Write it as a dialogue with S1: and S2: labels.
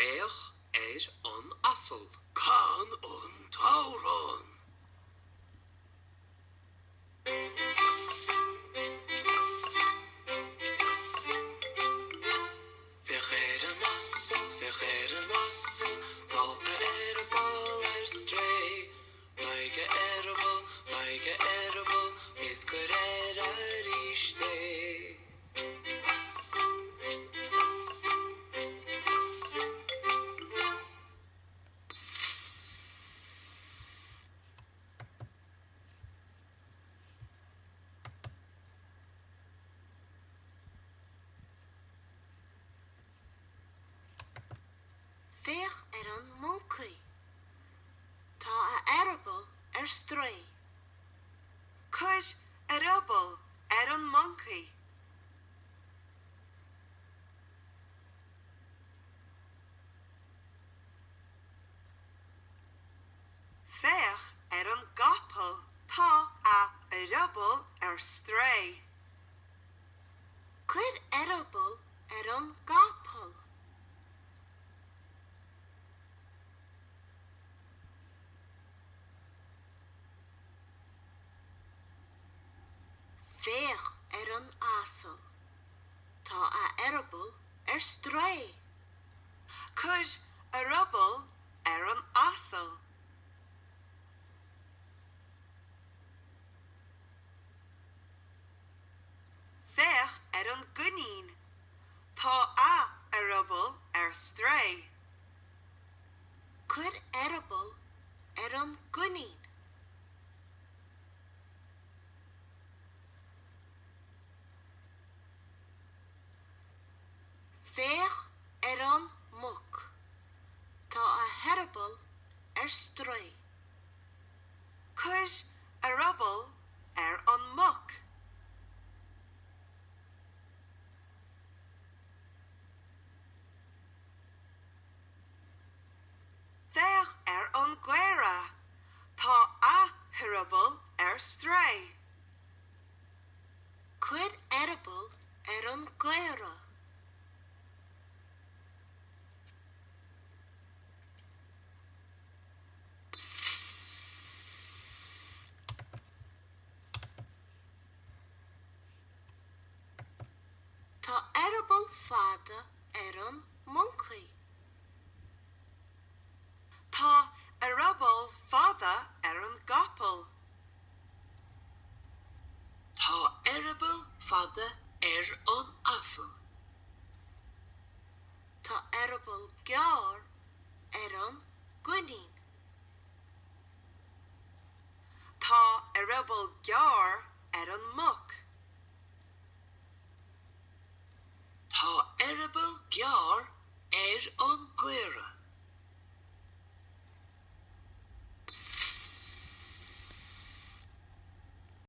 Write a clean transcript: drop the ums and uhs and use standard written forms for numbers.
S1: Féach ar an asal. Can an t-amhrán! Féach ar an asal, féach ar an asal, tá a eireaball ar strae. Faigh a eireaball, faigh a eireaball, is cuir air arís é.
S2: Féach ar an moncaí. Tá a eireaball ar strae.
S3: Cuir eireaball ar an moncaí. Féach ar an gcapall. Tá a eireaball ar strae.
S2: Cuir eireaball ar an gcapall. Féach ar an asal. Tá a eireaball ar strae.
S3: Cuir eireaball ar an asal. Féach ar an gcoinín. Tá a eireaball ar strae.
S2: Cuir eireaball ar an gcoinín. Féach ar an muc. Tá a heireaball ar strae.
S3: Cuir eireaball ar an muc. Féach ar an gcaora. Tá a heireaball ar strae.
S2: Cuir eireaball ar an gcaora. Tá eireaball fada ar an moncaí.
S3: Tá eireaball fada ar an gcapall.
S1: Tá eireaball fada ar an asal.
S2: Tá eireaball gearr ar an gcoinín.
S3: Tá eireaball gearr ar an muc.
S1: Tá eireaball gearr ar an gcaora.